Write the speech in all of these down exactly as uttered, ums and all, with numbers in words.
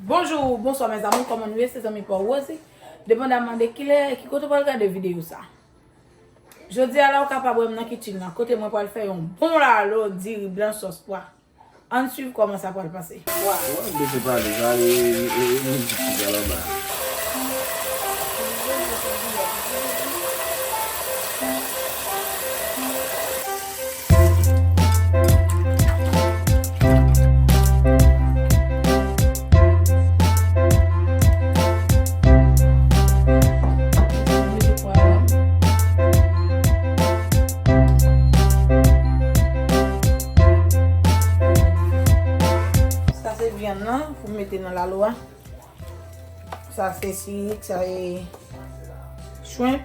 Bonjou, bonswa, mes amours, kòman nou ye? Se zanmi pa w Rosie. Depandaman de kilè e ki kote w pral gade videyo sa. Jodi a la, ou kapab wè m nan kitchen nan, kote mwen pral fè yon bon lalo diri blan sòs pwa. Ann swiv kòman sa pral pase. Pwa. Wè, bese pale, sa e, e, e, mizik ki pral anba. Sa se vyann nan pou m mete nan lalo a. Sa se sirik, sa e shrimp,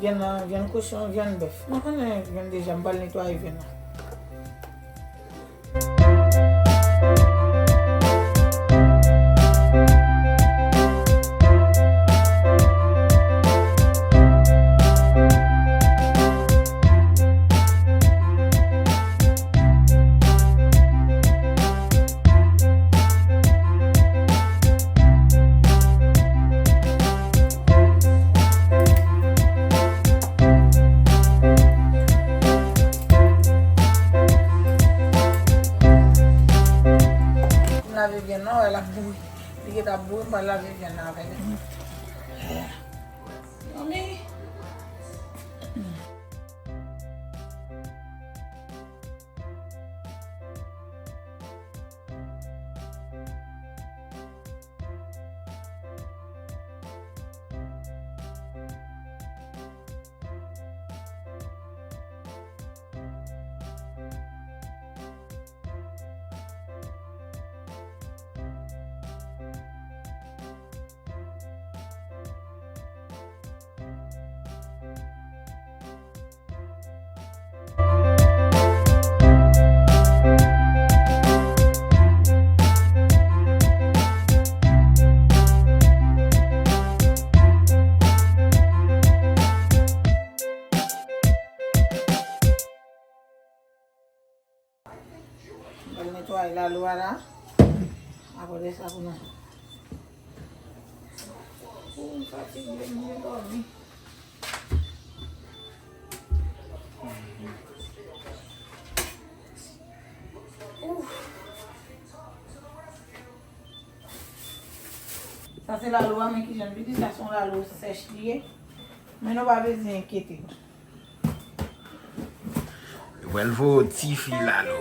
vyann nan, vyann kochon, vyann bèf. Mwen konnen vyann deja, m pral netwaye vyann nan. M lave vyann nan, wè l ap bouyi. Li gentan ap bouyi, m pral lave vyann nan avè l. Manmi. M pral netwaye lalo a la. Apre de sa pou nou. Ou, m fatige, m vle dòmi. Ouf. Sa se lalo a, men kijan l vini. Sa se yon lalo sèch li ye. Men nou pa bezwen enkyete nou. Vwèl vo tifi lalo.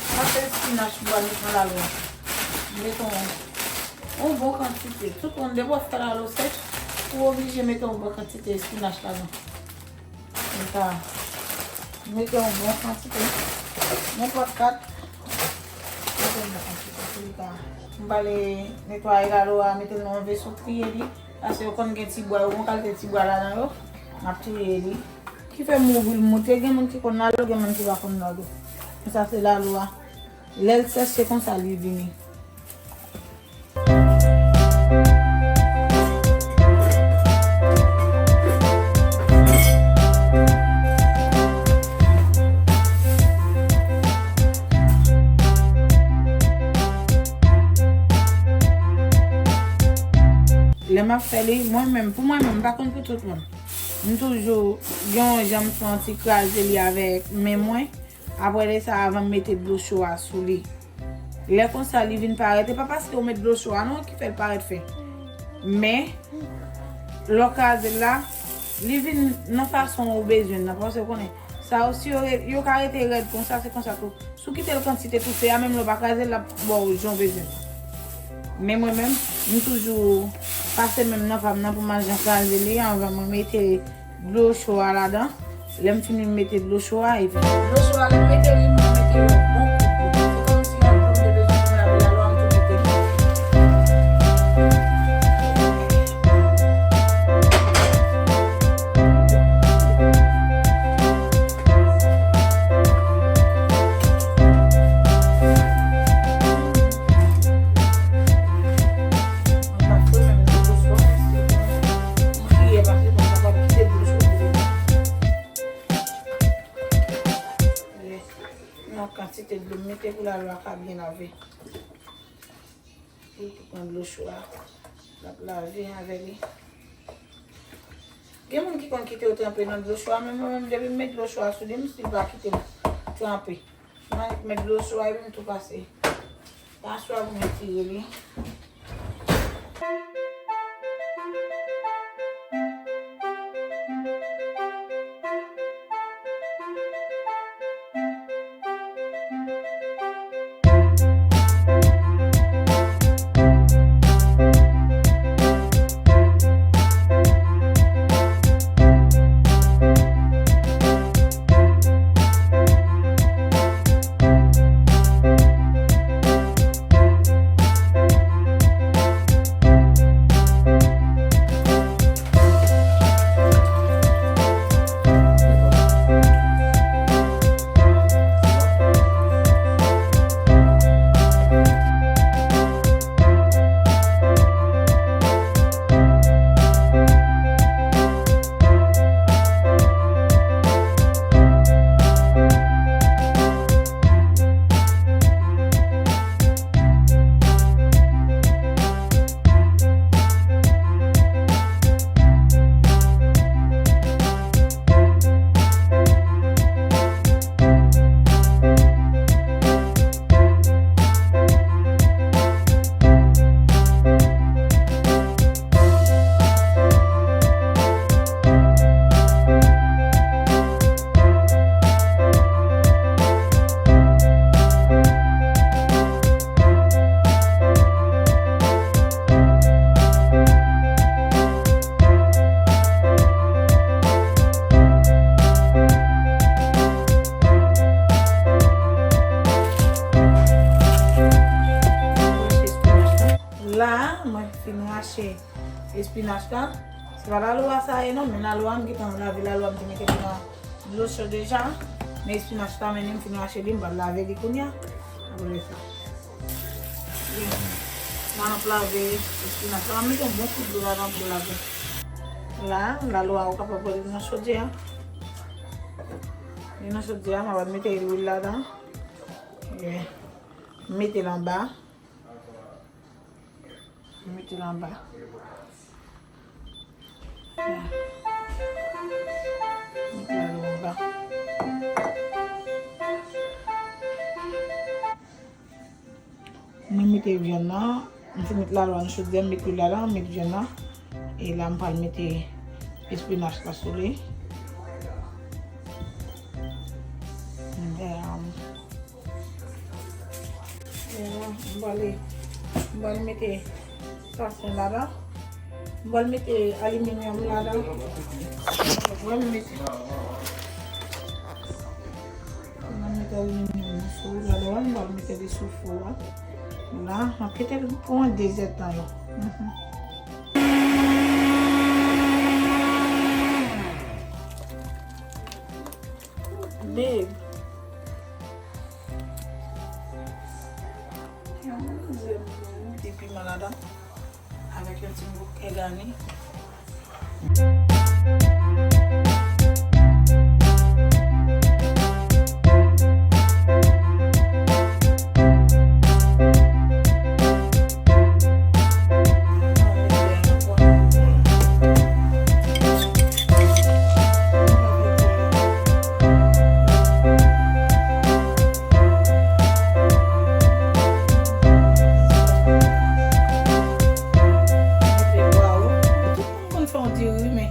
Sa se spinach m pral met nan lalo a. M met yon, yon bon kantite. Tout moun, depi w ap fè lalo sèch, ou oblije mete yon bon kantite spinach ladan. Konsa, mete yon bon kantite. Nenpòt kat. Mete yon bon kantite. Pou li ka. M pral netwaye lalo a, mete l nan yon veso, triye li. Paske yo konn gen ti bwa, yo gon kalite ti bwa ladan yo. M ap triye li. Ki fè m ouvri l montre, gen moun ki konn lalo, gen moun ki pa konn lalo. Konsa se lalo a. Lè l sèch, se konsa li vini. Lè m ap fè li, mwen menm, pou mwen menm, m pa konn pou tout moun. M toujou gen yon jan m fè yon ti kraze li avèk men mwen. Apre de sa, avan m mete dlo cho a sou li. Lè konsa, li vin parèt. E pa paske w met dlo cho a non ki fè l parèt fen. Men, lè w kraze l la, li vin nan fason ou bezwen l nan. Paske w konnen, sa yo, si yo re-, yo ka rete rèd konsa, se konsa tou. Si w kite l kantite tou, se a menm lè w pa kraze l, l ap ba w jan w bezwen l. Men mwen menm, m toujou pase men m nan pa m nan pou m al jan kraze li anvan mwen mete dlo cho a ladan. Lè m fini m mete dlo cho a epi. Dlo cho a, lè m mete li, mwen mete yon bon kout dlo. Se kòmsi yon dlo m te bezwen pou m lave lalo a, m tou mete li. Mwen pa fwe menm nan dlo cho a, mwen se yon, yon kiyè Se dlo m mete pou lalo a ka byen lave. Pou l pran dlo cho a. L ap lave avè li. Gen moun ki konn kite yo tranpe nan dlo cho a, men mwen menm, depi m met dlo cho a sou li, m still pa kite l tranpe. M annik met dlo cho a, epi m tou pase paswa pou m etire li. La, mwen fin rache espinach la. Se pa lalo a sa ye non, men lalo a m gentan lave, lalo a m te mete devan dlo cho deja. Men espinach la, men m fin rache li, m pral lave li kounye a. Apre sa. Wi. Nan ap lave espinach la, m ap mete yon bon kout dlo ladan pou lave. La, lalo a ou kapab pran li nan chodyè a. Li nan chodyè a, m ap mete lwil ladan. Wi. M mete l anba. M mete l anba. Mete l anba. Mwen mete vyann nan. M fin met lalo a nan chodyè, m met lwil la, m met vyann nan. E la, m pral mete espinach la sou li. Mwen, m pral, m pral mete tasen ladan. M pral mete aliminyòm ladan. M pral mete, m pral mete aliminyòm nan sou ladan. M pral mete li sou fou a. La, m ap kite l pou yon de zèdtan yo. Mhm. Babe. Yon grenn piman ladan. Avèk yon ti bout èg ane. Mete pwawo. Tout moun konn fè yon diri, men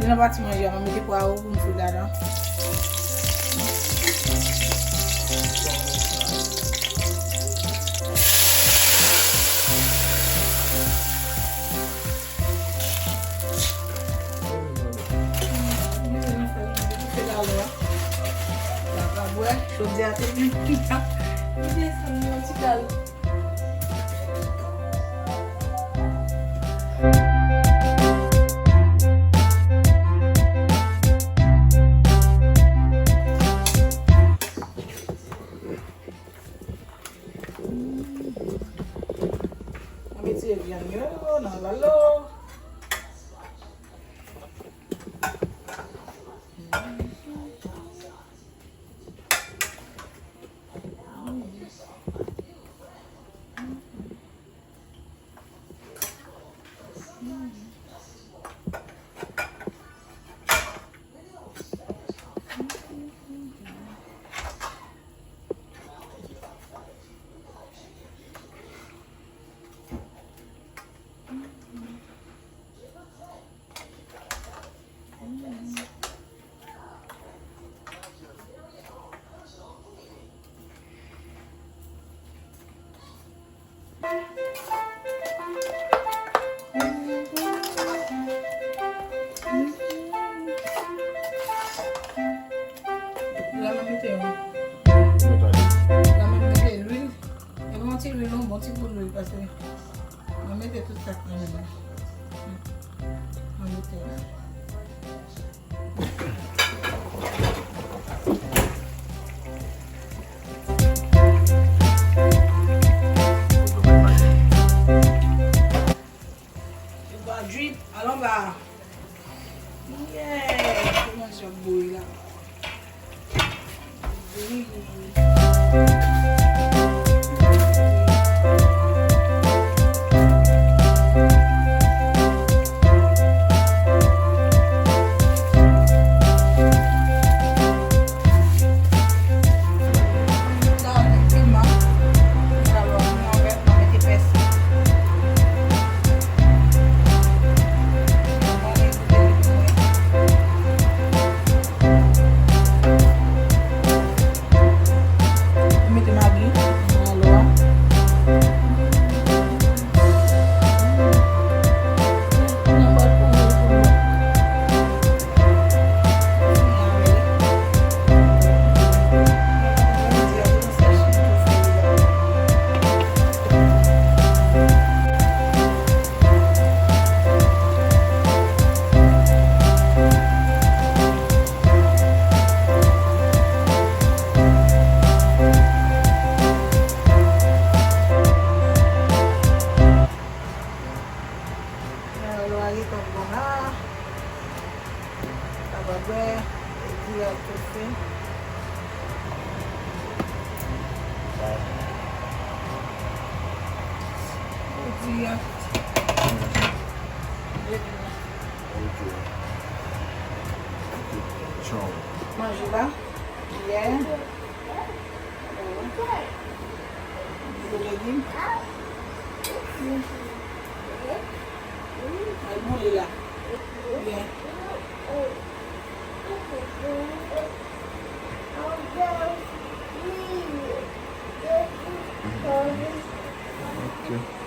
li nan pati manje a, mwen mete pwawo pou m fri ladan. Mwen se nan fè manje pou fè lalo a. Sa pa bwè, jodi a te gen pita. Li desann yon ti kal. Mwen retire vyann yo nan lalo. Mwen mete tout sa k nan men mwen. Mwen mete la. Yo ba drip, al anba. Yeah, kòman jan boy la. Wi. Mete magi nan lò a. Lò a gentan bon la. Sa va bwè, di a tou fè. Di a. Ok. Ok. Tchao. Manje la. Yeah. Gwo legim. Al boule la. Byen. Ok.